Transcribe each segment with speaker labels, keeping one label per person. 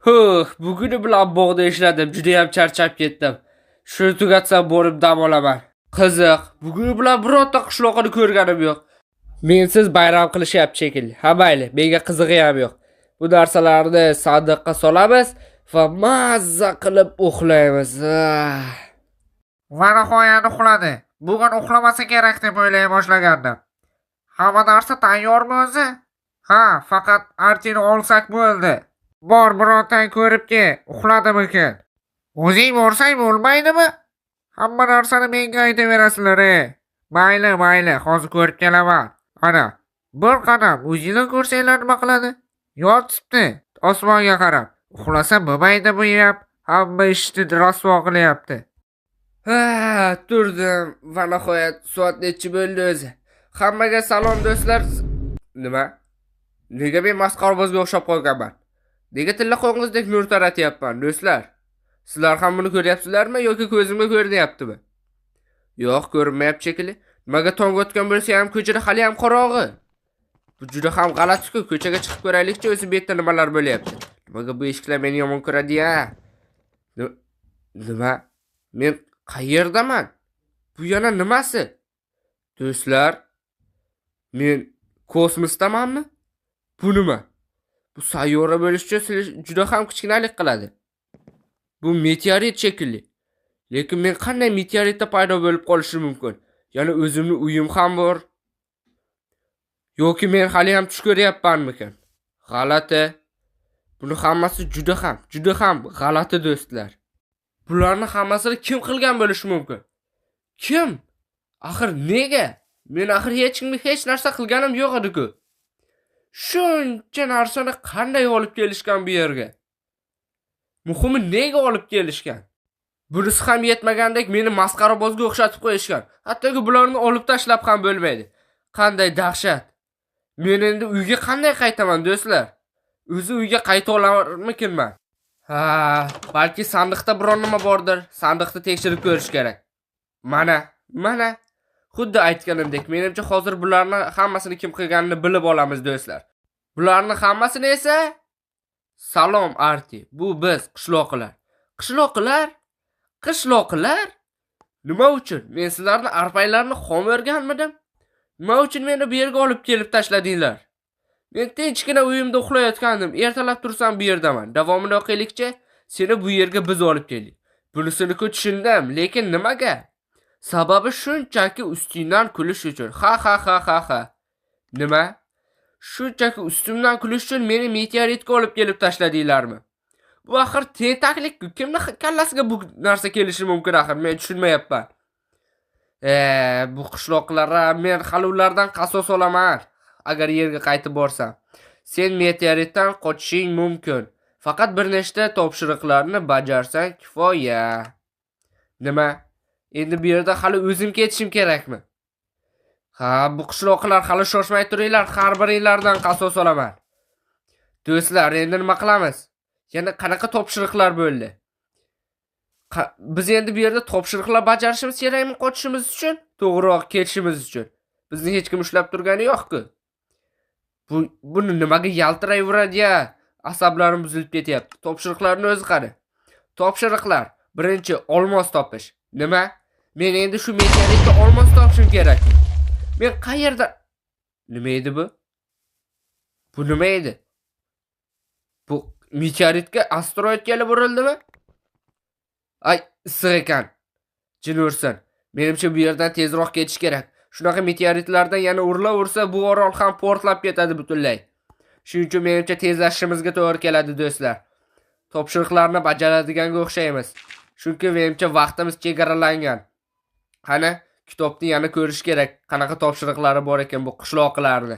Speaker 1: Huh, buguni bilan bog'da ishladim, juda ham charchab ketdim. Shuni tugatsam borib dam olaman. Qiziq, buguni bilan birorta qishloqini ko'rganim yo'q. Mensiz bayram qilishyapti shekilli. Ha mayli, menga qizig'i ham yo'q. Bu narsalarni sandiqqa solamiz va mazza qilib uxlaymiz. Ah.
Speaker 2: Va nihoyat uxladi. Bugun uxlamasa kerak deb o'ylay boshlagandim. Hamma narsa tayyormi o'zi? Ha, faqat Artini olsak bo'ldi. Bor, birontang ko'rib kel, uxladimikin? O'zing borsang bo'lmaydimi? Hamma narsani menga aytaverasizlar, e. Mayli, mayli, hozir ko'rib kelaman. Ana, bir qadam o'zinglar ko'rsanglar nima qiladi? Yotibdi, osmonga qarab. Uxlasa bo'lmaydi bu ham. Hamma ishni rasvo qilyapti.
Speaker 1: Ha, turdim va nihoyat soat nechi bo'ldi o'zi? Hammaga salom do'stlar. Nima? Nega men masxarabozga o'xshab qolganman? Nega tilla qo'ng'izdek nur taratyapman do'stlar? Sizlar ham buni ko'ryapsizlarmi yoki ko'zimga ko'rinyaptimi? Yo'q, ko'rinmayapti shekilli. Nimaga tong otgan bo'lsa ham ko'chada hali ham qorong'i. Bu juda ham g'alati-ku. Ko'chaga chiqib ko'raylikchi, o'zi bu yerda nimalar bo'lyapti. Nimaga bu eshiklar meni yomon ko'radi-ya? Nima? Men qayerdaman? Bu yana nimasi? Do'stlar, men kosmosdamanmi? Bu nima? Bu sayyora bo'lish uchun juda ham kichkinalik qiladi. Bu meteorit shekilli. Lekin men qanday meteoritda paydo bo'lib qolishim mumkin? Yana o'zimning uyim ham bor. Yoki men hali ham tush ko'ryapmanmikan? G'alati. Buni hammasi juda ham, juda ham g'alati do'stlar. Bularni hammasini kim qilgan bo'lishi mumkin? Kim? Axir nega? Men axir hech kimga hech narsa qilganim yo'q edi-ku. Shuncha narsani qanday olib kelishgan bu yerga? Muhimi nega olib kelishgan? Bunisi ham yetmagandek meni masxarabozga o'xshatib qo'yishgan. Hattoki bularni olib tashlab ham bo'lmaydi. Qanday dahshat. Men endi uyga qanday qaytaman do'stlar? O'zi uyga qayta olarmikinman? Ha, balki sandiqda biron nima bordir. Sandiqni tekshirib ko'rish kerak. Mana, mana. Xuddi aytganimdek, menimcha hozir bularni hammasini kim qilganini bilib olamiz do'stlar. Bularni hammasini esa Salom Arti, bu biz qishloqilar. Qishloqilar? Qishloqilar? Nima uchun? Men sizlarni arpaylarni xom o'rganmidim? Nima uchun meni bu yerga olib kelib tashladinglar? Men tinchgina uyimda uxlayotgandim. Ertalab tursam bu yerdaman. Davomini o'qiylikchi, seni bu yerga biz olib keldik. Bunisini-ku tushundim, lekin nimaga? Sababi shunchaki ustingdan kulish uchun. Ha ha ha ha ha. Nima? Shunchaki ustimdan kulish uchun meni meteoritga olib kelib tashladinglarmi? Bu axir tentaklik-ku. Kimni kallasiga bu narsa kelishi mumkin axir? Men tushunmayapman. Bu qishloqlar, men hali ulardan qasos olaman agar yerga qaytib borsam. Sen meteoritdan qochishing mumkin. Faqat bir nechta topshiriqlarni bajarsang kifoya. Nima? Endi bu yerda hali o'zim ketishim kerakmi? Ha, bu qishloqlar hali shoshmay turinglar, har biringlardan qasos olaman. Do'stlar, endi nima qilamiz? Yana qanaqa topshiriqlar bo'ldi? Biz endi bu yerda topshiriqlar bajarishimiz kerakmi qochishimiz uchun? To'g'riroq ketishimiz uchun. Bizni hech kim ushlab turgani yo'q-ku. Buni nimaga yaltirayveradi-ya? Asablarim buzilib ketyapti. Topshiriqlarni o'zi qani? Topshiriqlar. Birinchi, olmos topish. Nima? Men endi shu meteoritda olmos topishim kerak. Men qayerda? Nima edi bu? Bu nima edi? Bu meteoritga asteroid kelib urildimi? Ay, issiq ekan. Jin ursin. Menimcha bu yerdan tezroq ketish kerak. Shunaqa meteoritlardan yana urilaversa, bu orol ham portlab ketadi butunlay. Shuning uchun menimcha tezlashishimizga to'g'ri keladi do'stlar. Topshiriqlarni bajaradiganga o'xshaymiz. Chunki menimcha vaqtimiz chegaralangan. Qani, kitobni yana ko'rish kerak. Qanaqa topshiriqlari bor ekan bu qishloqlarni.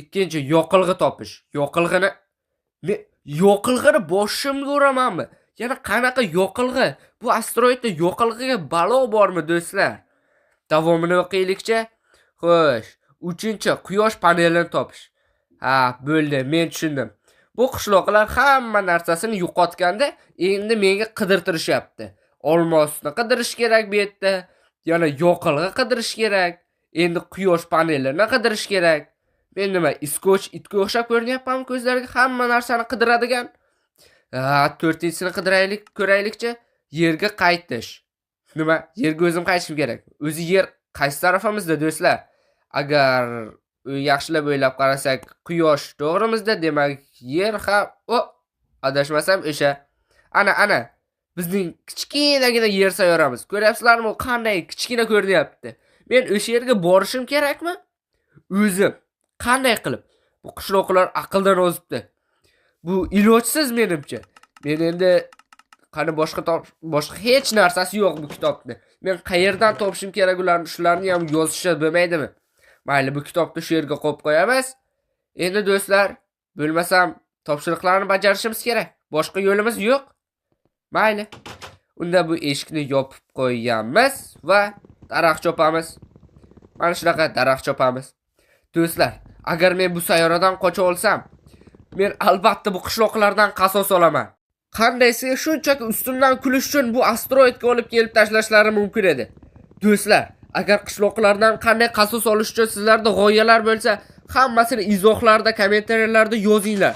Speaker 1: Ikkinchi, yoqilg'i topish. Yoqilg'ini men yoqilg'ini boshimga uramanmi? Yana qanaqa yoqilg'i? Bu asteroidda yoqilg'iga balo bormi do'stlar? Davomini o'qiylikcha. Xo'sh, uchinchi, quyosh panelini topish. Ha, bo'ldi, men tushundim. Bu qishloqlar hamma narsasini yo'qotganda endi menga qidirtirishyapti. Olmosni qidirish kerak bu yerda, yana yoqilg'i qidirish kerak, endi quyosh panelini qidirish kerak. Men nima, iskoch itga o'xshab ko'rinyapmanmi ko'zlariga hamma narsani qidiradigan? To'rtinchisini qidiraylik, ko'raylikchi. Yerga qaytish. Nima? Yerga o'zim qaytishim kerak. O'zi yer qaysi tarafimizda do'stlar? Agar yaxshilab o'ylab qarasak, quyosh to'g'rimizda, demak yer ham, adashmasam o'sha. Ana bizning kichkinagina yer sayyoramiz. Ko'ryapsizlarmi, qanday kichkina ko'rinyapti. Men o'sha yerga borishim kerakmi? O'zim qanday qilib? Bu qishloqlar aqldan ozibdi. Bu ilojsiz menimcha. Men endi qani boshqa hech narsasi yo'q bu kitobni. Men qayerdan topishim kerak ularni? Shularni ham yozishsa bo'lmaydimi? Mayli, bu kitobni shu yerga qo'yib qo'yamiz. Endi do'stlar, bo'lmasam topshiriqlarni bajarishimiz kerak. Boshqa yo'limiz yo'q. Mayli. Unda bu eshikni yopib qo'yamiz va daraxt chopamiz. Mana shunaqa daraxt chopamiz. Do'stlar, agar men bu sayyoradan qocha olsam, men albatta bu qishloqlardan qasos olaman. Qandaysiga shunchaki ustimdan kulish uchun bu asteroidga olib kelib tashlashlari mumkin edi. Do'stlar, agar qishloqlardan qanday qasos olish uchun sizlarda g'oyalar bo'lsa, hammasini izohlarda, kommentariyalarda yozinglar.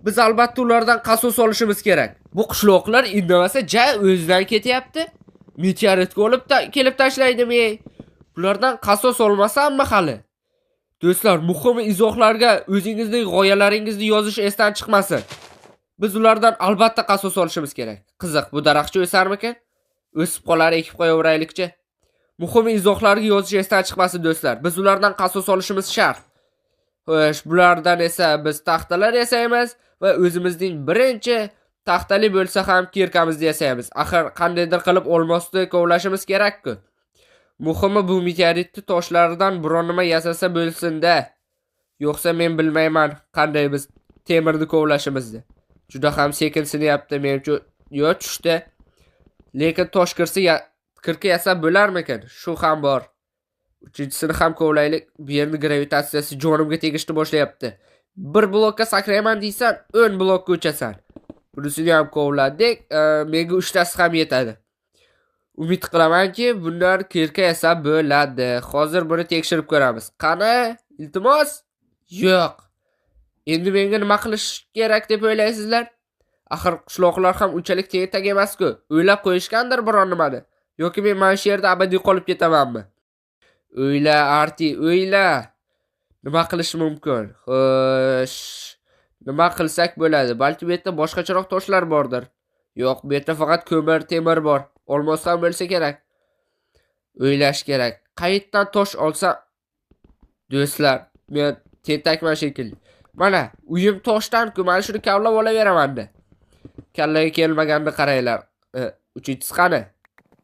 Speaker 1: Biz albatta ulardan qasos olishimiz kerak. Bu qishloqlar indamasa ja o'zidan ketyapti. Meteoritga olib kelib tashlaydimi? Bulardan qasos olmasammi hali? Do'stlar, muhimi izohlarga o'zingizning g'oyalaringizni yozish esdan chiqmasin. Biz ulardan albatta qasos olishimiz kerak. Qiziq, bu daraxtcha o'sarmikan? O'sib qolar, ekib qo'yaveraylikchi. Muhimi izohlarga yozish esdan chiqmasin do'stlar. Biz ulardan qasos olishimiz shart. Xo'sh, bulardan esa biz taxtalar yasaymiz va o'zimizning birinchi taxtali bo'lsa ham kirkamizni yasaymiz. Axir qandaydir qilib olmosni kovlashimiz kerak-ku. Muhimi bu meteoritni toshlaridan biron nima yasasa bo'lsin-da. Yo'qsa men bilmayman qanday biz temirni kovlashimizni. Juda ham sekin sinyapti menimcha. Yo, tushdi. Lekin tosh kirka yasab bo'larmikan? Shu ham bor. Uchinchisini ham kovlaylik. Bu yerning gravitatsiyasi jonimga tegishni boshlayapti. Bir blokka sakrayman deysan, 10 blokka uchasan. Bunisini ham kovladik. Menga uchtasi ham yetadi. Umid qilamanki, bundan kirka yasab bo'ladi. Hozir buni tekshirib ko'ramiz. Qani, iltimos? Yo'q. Endi menga nima qilish kerak deb o'ylaysizlar? Axir qishloqlar ham unchalik tentak emas-ku. O'ylab qo'yishgandir biron nimani. Yoki men mana shu yerda abadiy qolib ketamanmi? O'yla, Arti, o'yla. Nima qilish mumkin? Xo'sh, nima qilsak bo'ladi? Balki bu yerda boshqacharoq toshlar bordir. Yo'q, bu yerda faqat ko'mir, temir bor. Olmos ham bo'lsa kerak. O'ylash kerak. Qayerdan tosh olsam, do'stlar, men tentakman shekilli. Mana, uyim toshdan-ku, mana shuni kavlab olaveraman-da. Kallaga kelmaganda qaranglar. Uchinchisi qani?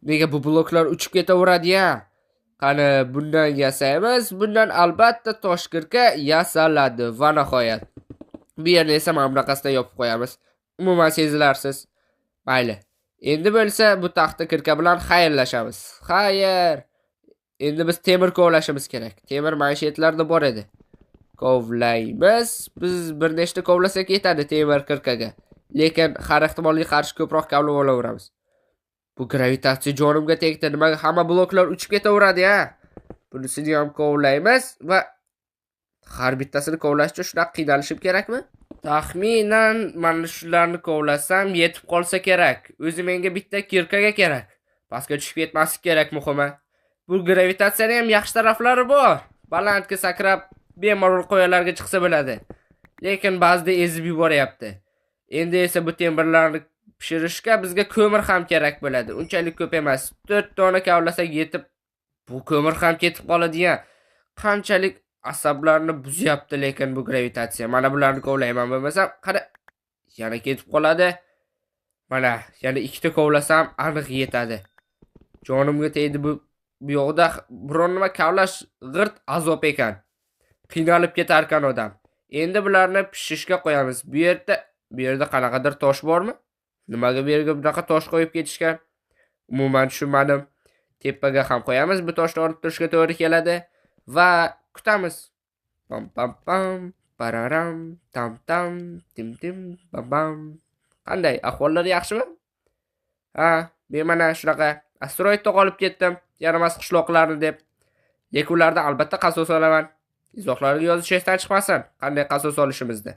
Speaker 1: Nega bu bloklar uchib ketaveradi-ya? Qani, bundan yasaymiz. Bundan albatta tosh kirka yasaladi va nihoyat. Bu yerni esa mana bunaqasidan yopib qo'yamiz. Umuman sezilarsiz. Mayli. Endi bo'lsa bu taxta kirka bilan xayrlashamiz. Xayr. Endi biz temir kovlashimiz kerak. Temir mana shu yerlarda bor edi. Kovlaymiz. Biz bir nechta kovlasak yetadi temir kirkaga. Lekin har ehtimolga qarshi ko'proq kavlab olaveramiz. Bu gravitatsiya jonimga tegdi. Nimaga hamma bloklar uchib ketaveradi-ya? Bunisini ham kovlaymiz va har bittasini kovlash uchun shunaqa qiynalishim kerakmi? Taxminan mana shularni kovlasam yetib qolsa kerak. O'zi menga bitta kirkaga kerak. Pastga tushib ketmaslik kerak muhimi. Bu gravitatsiyaning ham yaxshi taraflari bor. Balandga sakrab bemalol qoyalarga chiqsa bo'ladi. Lekin ba'zida ezib yuboryapti. Endi esa bu temirlarni pishirishga bizga ko'mir ham kerak bo'ladi. Unchalik ko'p emas. 4 dona kavlasak yetib, bu ko'mir ham ketib qoladi-ya. Qanchalik asablarni buzyapti lekin bu gravitatsiya. Mana bularni kovlayman bo'lmasam, qara, yana ketib qoladi. Mana yana ikkita kovlasam aniq yetadi. Jonimga tegdi bu yoqda biron nima kavlash g'irt azob ekan. Qiynalib ketar ekan odam. Endi bularni pishishga qo'yamiz. Bu yerda qanaqadir tosh bormi? Nimaga bu yerga bunaqa tosh qo'yib ketishgan? Umuman tushunmadim. Tepaga ham qo'yamiz, bu toshni olib turishga to'g'ri keladi va kutamiz. Pam pam pam, pararam, tam tam, tim tim, bam bam. Qanday, ahvollar yaxshimi? Ha, men mana shunaqa asteroidda qolib ketdim, yaramas qishloqlarni deb. Lekin ulardan albatta qasos olaman. Izohlarga yozish esdan chiqmasin, qanday qasos olishimizni.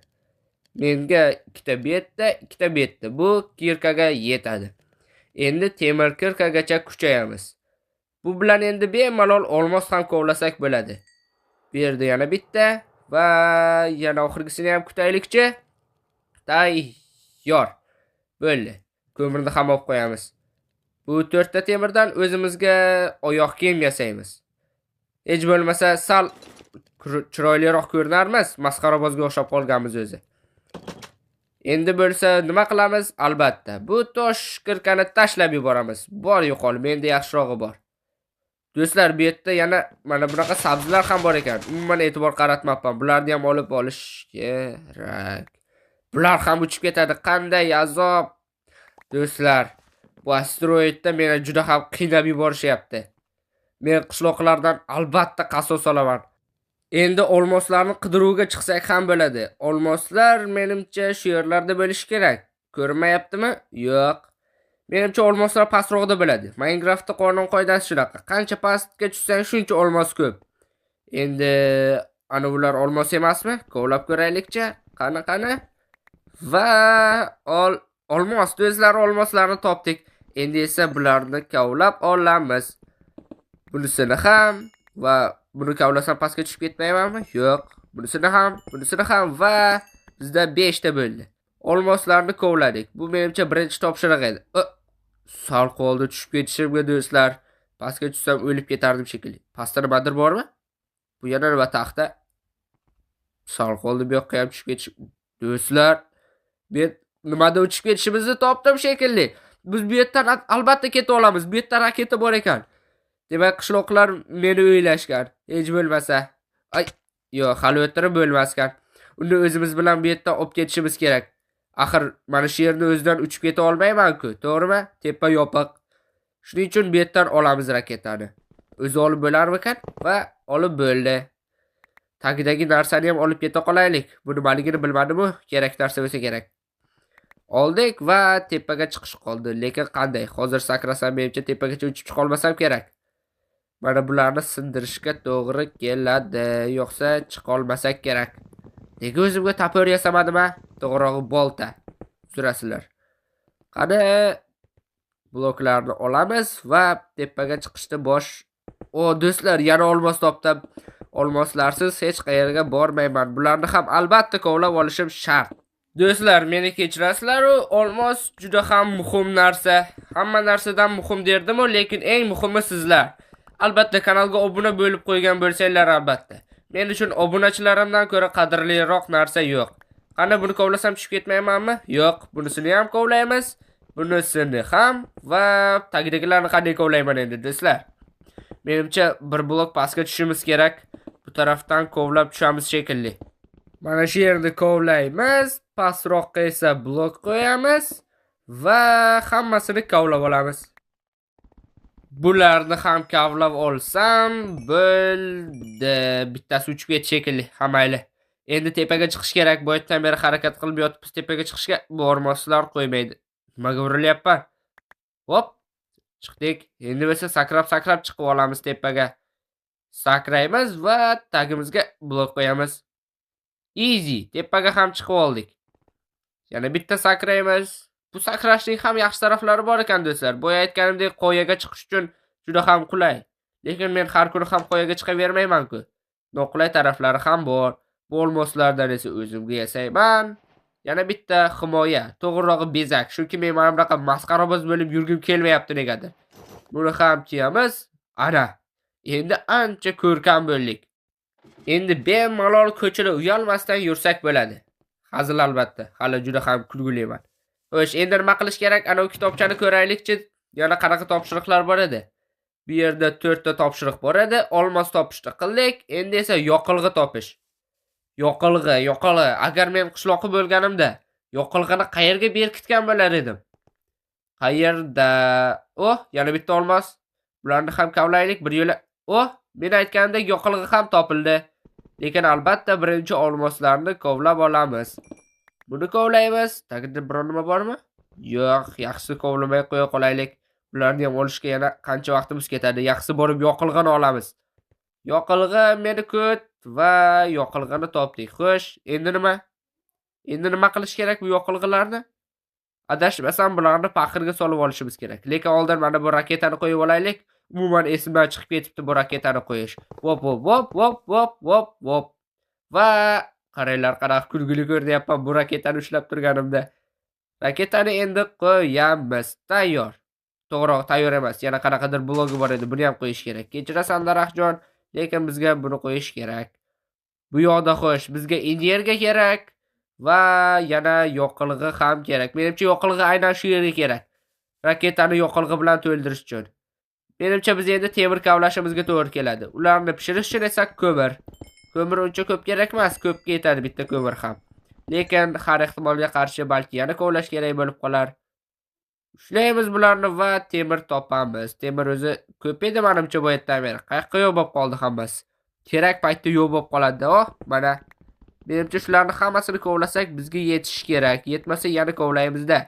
Speaker 1: Menga ikkita bu yerda, ikkita bu yerda. Bu kirkaga yetadi. Endi temir kirkagacha kuchayamiz. Bu bilan endi bemalol olmos ham kovlasak bo'ladi. Bu yerda yana bitta va yana oxirgisini ham kutaylikchi. Tayyor. Bo'ldi. Ko'mirni ham olib qo'yamiz. Bu 4 ta temirdan o'zimizga oyoq kiyim yasaymiz. Hech bo'lmasa sal chiroyliroq ko'rinarmiz, masxarabozga o'xshab qolganmiz o'zi. Endi bo'lsa nima qilamiz? Albatta, bu tosh kirkani tashlab yuboramiz. Bor yo'qol, menda yaxshirog'i bor. Do'stlar, bu yerda yana mana bunaqa sabzilar ham bor ekan. Umuman e'tibor qaratmabman. Bularni ham olib olish kerak. Bular ham uchib ketadi. Qanday azob. Do'stlar, bu asteroidda meni juda ham qiynab yuborishyapti. Men qishloqlardan albatta qasos olaman. Endi olmoslarni qidiruvga chiqsak ham bo'ladi. Olmoslar menimcha shu yerlarda bo'lishi kerak. Ko'rinmayaptimi? Yo'q. Menimcha olmoslar pastroqda bo'ladi. Minecraftda qonun qoidasi shunaqa. Qancha pastga tushsang shuncha olmos ko'p. Endi ana bular olmos emasmi? Kovlab ko'raylikchi. Qani qani. Va olmos, do'stlar, olmoslarni topdik. Endi esa bularni kovlab olamiz. Bunisini ham va buni kavlasam pastga tushib ketmaymanmi? Yo'q. Bunisini ham, bunisini ham va bizda 5 ta bo'ldi. Olmoslarni kovladik. Bu menimcha birinchi topshiriq edi. Sal qoldi tushib ketishimga do'stlar. Pastga tushsam o'lib ketardim shekilli. Pastda nimadir bormi? Bu yana nima taxta? Sal qoldi bu yoqqa ham tushib ketish. Do'stlar, men nimada uchib ketishimizni topdim shekilli. Biz bu yerdan albatta keta olamiz. Bu yerda raketa bor ekan. Demak, qishloqlar meni o'ylashgan. Hech bo'lmasa. Ay, yo'q, hali o'tirib bo'lmaskan. Uni o'zimiz bilan bu yerdan olib ketishimiz kerak. Axir mana shu yerni o'zidan uchib keta olmayman-ku, to'g'rimi? Tepa yopiq. Shuning uchun bu yerdan olamiz raketani. O'zi olib bo'larmikan? Va olib bo'ldi. Tagidagi narsani ham olib keta qolaylik. Bu nimaligini bilmadim-u, kerak narsa bo'lsa kerak. Oldik va tepaga chiqish qoldi. Lekin qanday? Hozir sakrasam menimcha tepagacha uchib chiqa olmasam kerak. Mana bularni sindirishga to'g'ri keladi, yo'qsa chiqa olmasak kerak. Nega o'zimga topor yasamadim-a? To'g'rirog'i bolta. Surasizlar. Qani bloklarni olamiz va tepaga chiqishni bosh. O do'stlar, yana olmos topdim. Olmoslarsiz hech qayerga bormayman. Bularni ham albatta kovlab olishim shart. Do'stlar, meni kechirasizlar-u, olmos juda ham muhim narsa. Hamma narsadan muhim derdim-u, lekin eng muhimi sizlar. Albatta kanalga obuna bo'lib qo'ygan bo'lsanglar albatta. Men uchun obunachilarimdan ko'ra qadrliroq narsa yo'q. Qani buni kovlasam tushib ketmaymanmi? Yo'q, bunisini ham kovlaymiz, bunisini ham va tagidagilarni qanday kovlayman endi do'stlar? Menimcha bir blok pastga tushishimiz kerak. Bu tarafdan kovlab tushamiz shekilli. Mana shu yerni kovlaymiz, pastroqqa esa blok qo'yamiz va hammasini kovlab olamiz. Bularni ham kavlab olsam bo'ldi. Bittasi uchib ketdi shekilli. Ha mayli. Endi tepaga chiqish kerak. Bu yerdan beri harakat qilib yotibmiz tepaga chiqishga. Bormaslar qo'ymaydi. Nimaga urilyapman? Hop, chiqdik. Endi esa sakrab-sakrab chiqib olamiz tepaga. Sakraymiz va tagimizga blok qo'yamiz. Easy, tepaga ham chiqib oldik. Yana bitta sakraymiz. Bu sakrashning ham yaxshi taraflari bor ekan do'stlar. Boya aytganimdek qoyaga chiqish uchun juda ham qulay. Lekin men har kuni ham qoyaga chiqavermayman-ku. Noqulay taraflari ham bor. Bu olmoslardan esa o'zimga yasayman. Yana bitta himoya, to'g'rirog'i bezak. Chunki men mana bunaqa masxaraboz bo'lib yurgim kelmayapti negadir. Buni ham kiyamiz. Ana, endi ancha ko'rkam bo'ldik. Endi bemalol ko'chada uyalmasdan yursak bo'ladi. Hazil albatta, hali juda ham kulguliman. Xo'sh, endi nima qilish kerak? Ana u kitobchani ko'raylikchi. Yana qanaqa topshiriqlar bor edi? Bu yerda 4 ta topshiriq bor edi. Olmos topishni qildik. Endi esa yoqilg'i topish. Yoqilg'i, yoqilg'i. Agar men qishloqi bo'lganimda yoqilg'ini qayerga berkitgan bo'lar edim? Qayerda? Oh, yana bitta olmos. Bularni ham kavlaylik bir yo'la. Oh, men aytganimdek yoqilg'i ham topildi. Lekin albatta birinchi olmoslarni kovlab olamiz. Buni kovlaymiz. Tagida biror nima bormi? Yo'q, yaxshisi kovlamay qo'ya qolaylik. Ularni ham olishga yana qancha vaqtimiz ketadi. Yaxshisi borib yoqilg'ini olamiz. Yoqilg'i meni kut va yoqilg'ini topdik. Xo'sh, endi nima? Endi nima qilish kerak bu yoqilg'ilarni? Adashmasam bularni paqirga solib olishimiz kerak. Lekin oldin mana bu raketani qo'yib olaylik. Umuman esimdan chiqib ketibdi bu raketani qo'yish. Vop vop vop vop vop vop vop. Va qaranglar, qanaqa kulgili ko'rinyapman bu raketani ushlab turganimda. Raketani endi qo'yamiz. Tayyor. To'g'ri, tayyor emas. Yana qanaqadir blogi bor edi, buni ham qo'yish kerak. Kechirasan daraxtjon, lekin bizga buni qo'yish kerak. Bu yoqda xo'sh, bizga energiya kerak va yana yoqilg'i ham kerak. Menimcha yoqilg'i aynan shu yerga kerak. Raketani yoqilg'i bilan to'ldirish uchun. Menimcha biz endi temir kavlashimizga to'g'ri keladi. Ularni pishirish uchun esa ko'mir. Ko'mir uncha ko'p kerak emas, ko'pga yetadi bitta ko'mir ham. Lekin har ehtimolga qarshi balki yana kovlash kerak bo'lib qolar. Ushlaymiz bularni va temir topamiz. Temir o'zi ko'p edi menimcha bu yerdan beri. Qayoqqa yo'q bo'lib qoldi hammasi. Kerak paytda yo'q bo'lib qoladi. Oh, mana. Menimcha shularni hammasini kovlasak bizga yetishi kerak. Yetmasa yana kovlaymizda.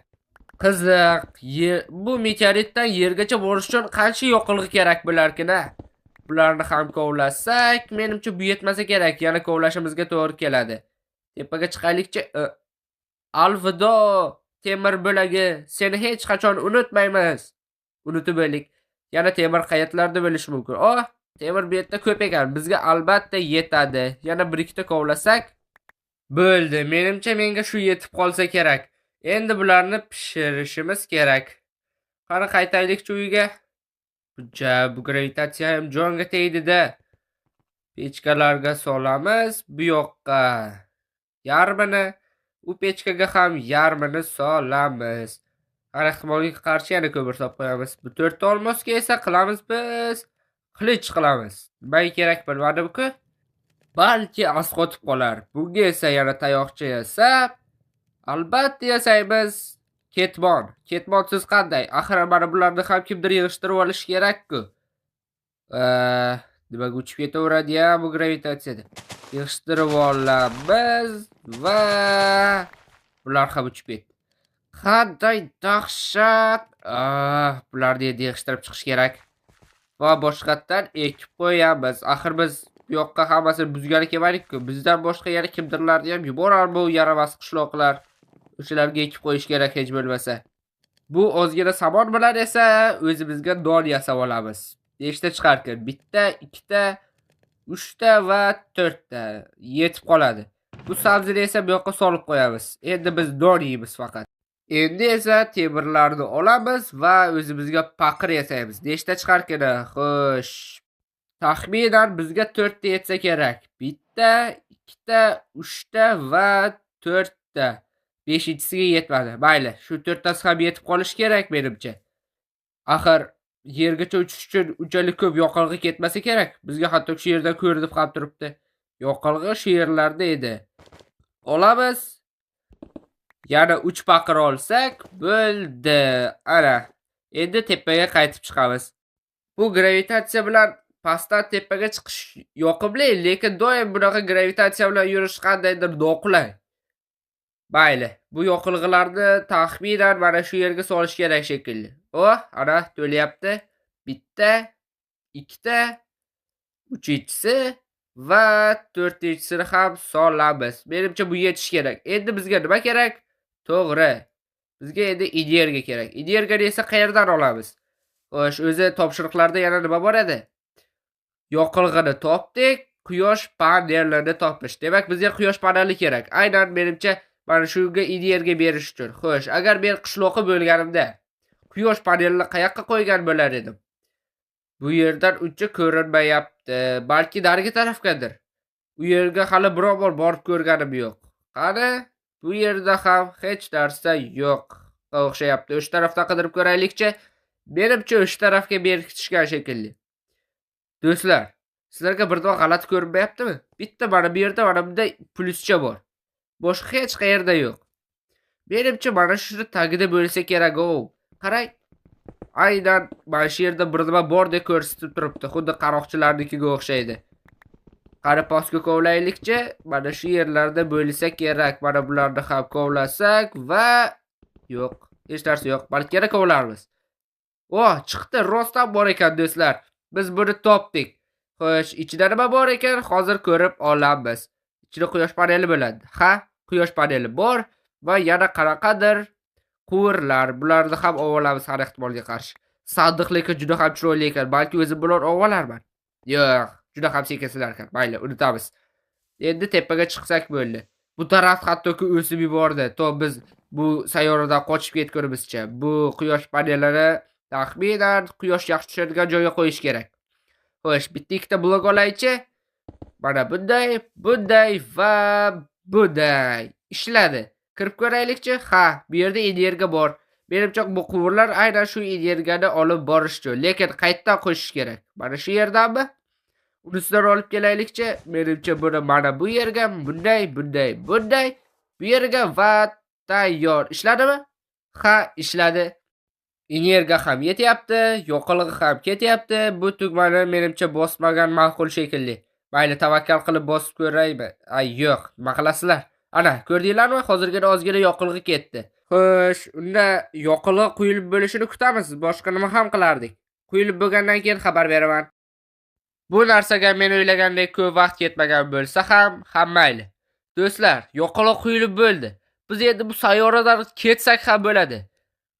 Speaker 1: Qiziq, bu meteoritdan yergacha borish uchun qancha yoqilg'i kerak bo'larkin-a? Bularni ham kovlasak, menimcha bu yetmasa kerak, yana kovlashimizga to'g'ri keladi. Tepaga chiqaylikchi. Alvido temir bo'lagi, seni hech qachon unutmaymiz. Unutib o'lik. Yana temir qayerlarda bo'lishi mumkin? Oh, temir bu yerda ko'p ekan, bizga albatta yetadi. Yana bir ikkita kovlasak bo'ldi. Menimcha menga shu yetib qolsa kerak. Endi bularni pishirishimiz kerak. Qani qaytaylikchi uyga. Ja, bu gravitatsiya ham jonga tegdi-da. Pechkalarga solamiz bu yoqqa yarmini, u pechkaga ham yarmini solamiz. Har ehtimolga qarshi yana ko'mir solib qo'yamiz. Bu to'rtta olmosga esa qilamiz biz qilich qilamiz. Nimaga kerak bilmadim-ku. Balki asqotib qolar. Bunga esa yana tayoqcha yasab, albatta yasaymiz ketmon. Ketmonsiz qanday? Axir mana bularni ham kimdir yig'ishtirib olish kerak-ku. Nimaga uchib ketaveradi-ya bu gravitatsiyada? Yig'ishtirib olamiz va bular ham uchib ketdi. Qanday dahshat! Bularni endi yig'ishtirib chiqish kerak. Va boshqatdan ekib qo'yamiz. Axir biz bu yoqqa hammasini buzgani kelmadik-ku. Bizdan boshqa yana kimdirlarni ham yuborar bu yaramas qishloqlar. O'shalarga ekib qo'yish kerak hech bo'lmasa. Bu ozgina somon bilan esa o'zimizga don yasab olamiz. Nechta chiqarkan? Bitta, ikkita, uchta va to'rtta yetib qoladi. Bu sabzini esa bu yoqqa solib qo'yamiz. Endi biz don yeymiz faqat. Endi esa temirlarni olamiz va o'zimizga paqir yasaymiz. Nechta chiqarkan? Xo'sh. Taxminan bizga to'rtta yetsa kerak. Bitta, ikkita, uchta va to'rtta. Beshinchisiga yetmadi. Mayli, shu to'rttasi ham yetib qolishi kerak menimcha. Axir yergacha uchish uchun unchalik ko'p yoqilg'i ketmasa kerak. Bizga hatto shu yerdan ko'rinib ham turibdi. Yoqilg'i shu yerlarda edi. Olamiz. Yana 3 paqir olsak bo'ldi. Ana, endi tepaga qaytib chiqamiz. Bu gravitatsiya bilan pastdan tepaga chiqish yoqimli, lekin doim bunaqa gravitatsiya bilan yurish qandaydir noqulay. Mayli, bu yoqilg'ilarni taxminan mana shu yerga solish kerak shekilli. Oh, ana to'layapti. Bitta, ikkita, uchinchisi va to'rtinchisini ham solamiz. Menimcha bu yetishi kerak. Endi bizga nima kerak? To'g'ri. Bizga endi energiya kerak. Energiyani esa qayerdan olamiz? Xo'sh, o'zi topshiriqlarda yana nima bor edi? Yoqilg'ini topdik, quyosh panelini topish. Demak, bizga quyosh paneli kerak. Aynan menimcha mana shunga energiya berish uchun. Xo'sh, agar men qishloqi bo'lganimda quyosh panelini qayoqqa qo'ygan bo'lar edim? Bu yerdan uncha ko'rinmayapti. Balki narigi tarafgadir. U yerga hali biror bor borib ko'rganim yo'q. Qani, bu yerda ham hech narsa yo'q. O'xshayapti. O'sha tarafdan qidirib ko'raylikchi. Menimcha o'sha tarafga berkitishgan shekilli. Do'stlar, sizlarga bir nima g'alati ko'rinmayaptimi? Bitta mana bu yerda mana bunday plyuscha bor. Boshqa hech qayerda yo'q. Menimcha mana shuni tagida bo'lsa kerak-o. Qarang, aynan mana shu yerda bir nima bor deb ko'rsatib turibdi. Xuddi qaroqchilarnikiga o'xshaydi. Qani pastga kovlaylikchi, mana shu yerlarda bo'lsa kerak. Mana bularni ham kovlasak va yo'q, hech narsa yo'q. Balki yana kovlarmiz. Oh, chiqdi, rostdan bor ekan do'stlar. Biz buni topdik. Xo'sh, ichida nima bor ekan? Hozir ko'rib olamiz. Ichida quyosh paneli bo'ladi. Ha, Quyosh paneli bor va yana qanaqadir quvurlar. Bularni ham olamiz har ehtimolga qarshi. Sandiq lekin juda ham chiroyli ekan. Balki o'zim bilan olarman. Yo'q, juda ham sekin sinar ekan. Mayli, unutamiz. Endi tepaga chiqsak bo'ldi. Bu daraxt hattoki o'sib yubordi. To biz bu sayyoradan qochib ketgunimizcha. Bu quyosh panelini taxminan quyosh yaxshi tushadigan joyga qo'yish kerak. Xo'sh, bitta ikkita blok olaychi. Mana bunday, bunday va bunday. Ishladi. Kirib ko'raylikchi. Ha, bu yerda energiya bor. Menimcha bu quvurlar aynan shu energiyani olib borish uchun, lekin qayerdan qo'shish kerak? Mana shu yerdanmi? Unisidan olib kelaylikchi. Menimcha buni mana bu yerga, bunday, bunday, bunday, bu yerga va tayyor. Ishladimi? Ha, ishladi. Energiya ham yetyapti, yoqilg'i ham ketyapti. Bu tugmani menimcha bosmagan ma'qul shekilli. Mayli, tavakkal qilib bosib ko'raymi? Ay, yo'q, nima qilasizlar? Ana, ko'rdinglarmi? Hozirgina ozgina yoqilg'i ketdi. Xo'sh, unda yoqilg'i quyilib bo'lishini kutamiz. Boshqa nima ham qilardik? Quyilib bo'lgandan keyin xabar beraman. Bu narsaga men o'ylagandek ko'p vaqt ketmagan bo'lsa ham mayli. Do'stlar, yoqilg'i quyilib bo'ldi. Biz endi bu sayyoradan ketsak ham bo'ladi.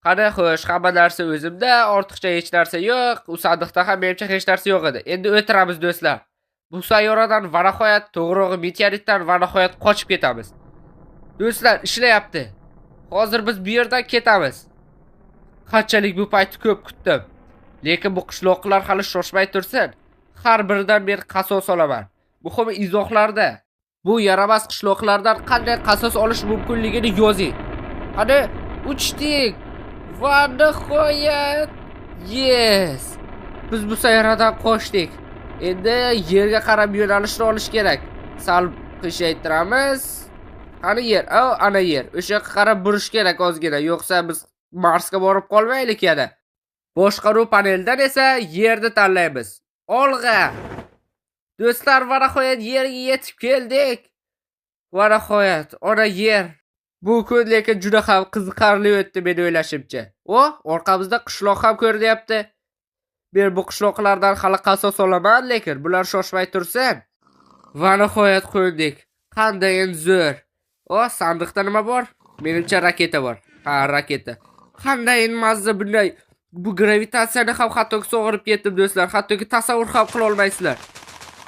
Speaker 1: Qani, xo'sh, hamma narsa o'zimda, ortiqcha hech narsa yo'q. U sandiqda ham menimcha hech narsa yo'q edi. Endi o'tiramiz do'stlar. Bu sayyoradan va nihoyat, to'g'rirog'i meteoritdan va nihoyat qochib ketamiz. Do'stlar, ishlayapti. Hozir biz bu yerdan ketamiz. Qanchalik bu paytni ko'p kutdim. Lekin bu qishloqlar hali shoshmay tursin. Har biridan men qasos olaman. Muhimi izohlarda bu yaramas qishloqlardan qanday qasos olish mumkinligini yozing. Qani, uchdik. Va nihoyat, yes. Biz bu sayyoradan qochdik. Endi yerga qarab yo'nalishni olish kerak. Sal qishaytiramiz. Qani yer? O, ana yer. O'sha yoqqa qarab burish kerak ozgina, yo'qsa biz Marsga borib qolmaylik yana. Boshqaruv panelidan esa yerni tanlaymiz. Olg'a! Do'stlar, va nihoyat yerga yetib keldik. Va nihoyat ona yer. Bu kun lekin juda ham qiziqarli o'tdi men o'ylashimcha. O, orqamizda qishloq ham ko'rinyapti. Men bu qishloqlardan hali qasos olaman, lekin bular shoshmay tursin. Va nihoyat qo'ndik. Qanday zo'r. O, sandiqda nima bor? Menimcha raketa bor. Ha, raketa. Qanday mazza bunday. Bu gravitatsiyani ham hattoki sog'irib ketdim do'stlar. Hattoki tasavvur ham qila olmaysizlar.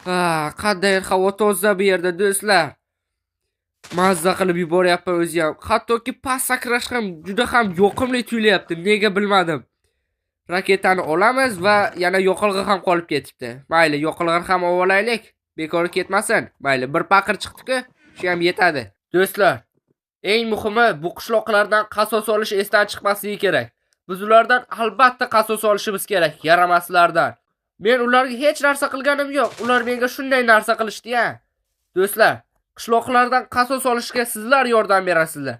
Speaker 1: Ha, qanday havo toza bu yerda do'stlar. Mazza qilib yuboryapman o'zi ham. Hattoki past sakrash ham juda ham yoqimli tuyulyapti. Nega bilmadim. Raketani olamiz va yana yoqilg'i ham qolib ketibdi. Mayli, yoqilg'ini ham olib olaylik. Bekor ketmasin. Mayli, bir paqir chiqdi-ku, shu ham yetadi. Do'stlar, eng muhimi bu qishloqlardan qasos olish esdan chiqmasligi kerak. Biz ulardan albatta qasos olishimiz kerak, yaramaslardan. Men ularga hech narsa qilganim yo'q. Ular menga shunday narsa qilishdi-ya. Do'stlar, qishloqlardan qasos olishga sizlar yordam berasizlar.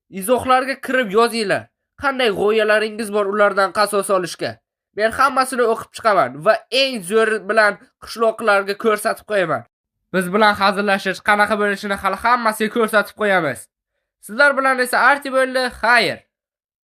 Speaker 1: Izohlarga kirib yozinglar. Qanday g'oyalaringiz bor ulardan qasos olishga? Men hammasini o'qib chiqaman va eng zo'ri bilan qishloqlarga ko'rsatib qo'yaman. Biz bilan hazillashish qanaqa bo'lishini hali hammasiga ko'rsatib qo'yamiz. Sizlar bilan esa Arti bo'ldi. Xayr.